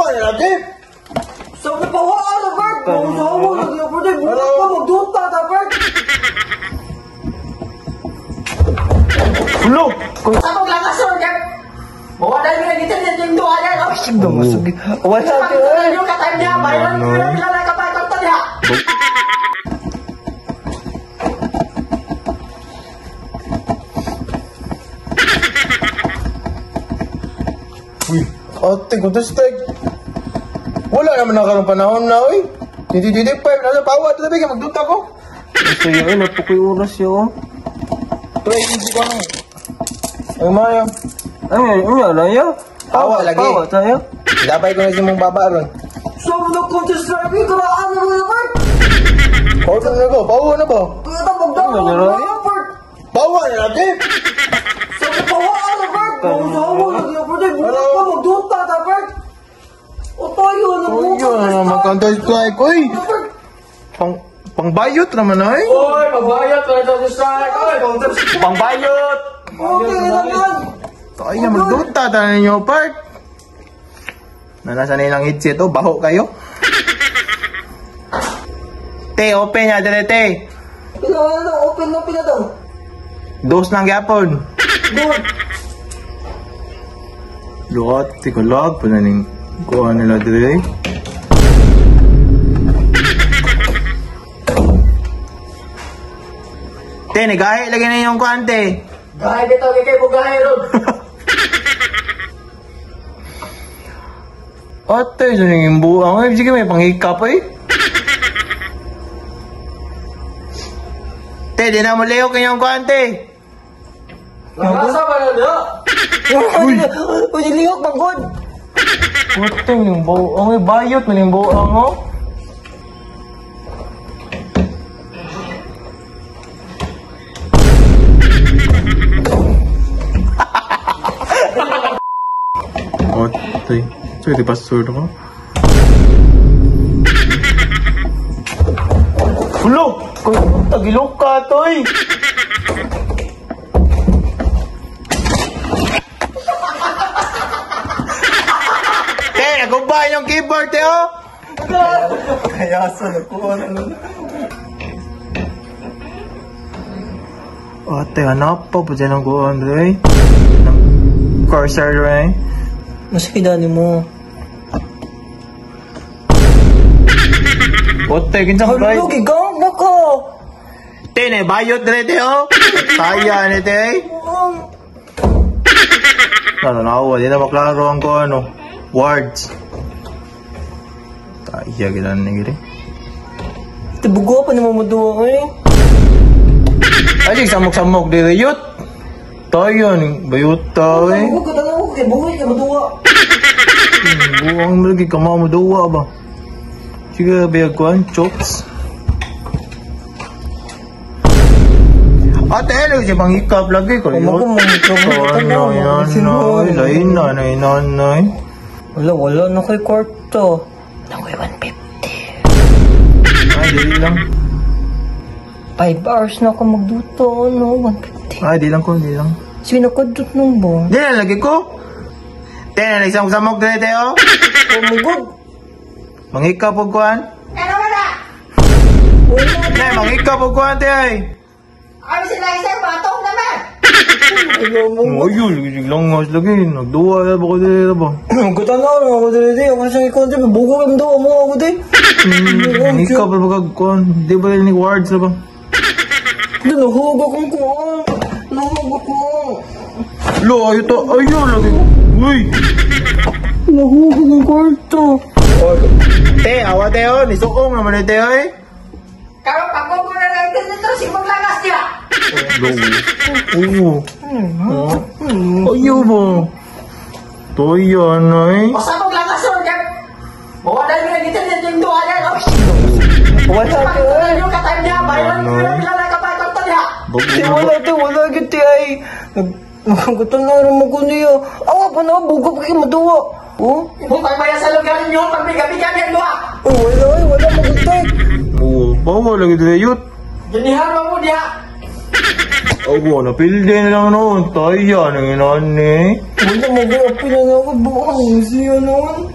Pawa na lagi. Sabi pa wa ano Bert? Mausawa lagi ako Bert. Buhat ka magduta ta Bert. Ulo. Sabog lang asor kay. Mawa dahil nga dito yung duha yan. Oh. Wala Sabi ko na yung katime niya, mayroon ko na kilala ka pa ito niya. Uy, ate, Counter Strike. Wala naman na karong panahon na, uy. 2025, nasa pawa, ito tabi, magduta ko. Sige, ay, napukoy oras yun. Ito, ay, hindi ko ano. Ay, Mario. Ay, ano na yun? Pawa lagi. Pawa tayo. Labay ko na si mong baba ron. Sabi na Counter Strike, karaan mo na Bert. Pawa na ko, pawa na ba? Kaya ta magdama na Bert. Pawa na lagi. Sabi pa wa ano Bert? Mausawa lagi ako Bert. Buhat ka magduta ta Bert. O tayo na Uy, yun na naman Counter Strike, uy. Pangbayot naman, ay. Oy, pagbayot, Counter Strike. Oy, Counter Strike. Pangbayot! Okay lang yan. Tayo na magduta, tayo ninyo, part. Nasa na ilang headset, oh, baho kayo. Te, open ya, dere, te. Pila na daw, open na pila daw. Dos lang gyapon. Doon. Luat, tikalag, pa na ning kuha nila dere. Te, nagahi lagi na yung kuhan, te. Gahay dito, kay bugahay ron. Ate, sa ning buang, eh, sige may panghikap, eh. Te, di na mo leo kanyang kuhan, te. Nasa ba na niya? Uy, uy, lihok bang god. Ate, ning buang, eh, bayot man ning buang, oh. Ate, so di password ko. Ulo! Tagilok ka, toy! Te, nagubay yung keyboard, te, oh! Kaya sa nakuha na nun. Ate, hanap pa po dyan ang kuha, Andre. Ng cursor, eh. Maski dani mo. Ate, kinsa ka Hello, gigang mo ko. Te, ne, bayot dire, te, oh! Kaya ni, te. Ano, nawa, di na maklaro ang ko, ano, words. Kaya, kita na giri. Ito bugo pa ni mo maduwa eh. Ay, di, samok-samok, di, yut! Tayo, ni, bayot ta, eh. Bugo ka tanong ko kay bugo kay maduwa. Buang mo lagi, kama mo duwa ba? Sige, bayag ko, chops. Ate, hello, siya pang hikap lagi ko. Ano ko, mga Ano, yan, ay, lain na, lain na, lain. Wala, wala na kay kwarto. Nakoy 150. Ay, di lang. 5 hours na ako magduto, ano, 150. Ay, di lang ko, di lang. Sige, nakadot nung ba? Di na lagi ko. Te, na nagsamok-samok dire, te, oh. Pumugod. Manghikap og kuan. Ano ba na? Te, manghikap og kuan, te, ay. Ano sila isang batong naman? Ayun, lagi langas lagi. Nagduwa na ba ko dire ba? Katanaw na ako dire, di. Ako siyang ikonti, bugo kami daw, mo ako di. Manghikap ba kag kuan? Di ba ni words na ba? Doon, nahug akong kuan. Nahug ako. Lo, ayo to, ayun lagi. Uy. Nahug akong kwarto. Te, awa te, oh. Nisuong naman ni te, oy. Karon pagbugo na lang dito, sibog langas niya. Oo. Ayaw ba? Toyo, ano eh? Pasabog lang asor kay. Mawa dahil nga dito yung duha yan. Oh. Wala Sabi ko na yung katime niya, mayroon ko na kilala ka pa ito niya. Di, wala te, wala giti ay. Nagkatanaw na mo ko niya. Awa pa na, bugo pa kayo maduwa. Oh? Bukay ba yan sa lugar ninyo pag bigabigan yan duha? Oh, wala ay, wala magutay. Oo, bawal lagi dire yut. Giniharo mo diha. Oo, napildi na lang noon. Tayo, nang inani. Wala mag-apil na ako, buang siya noon.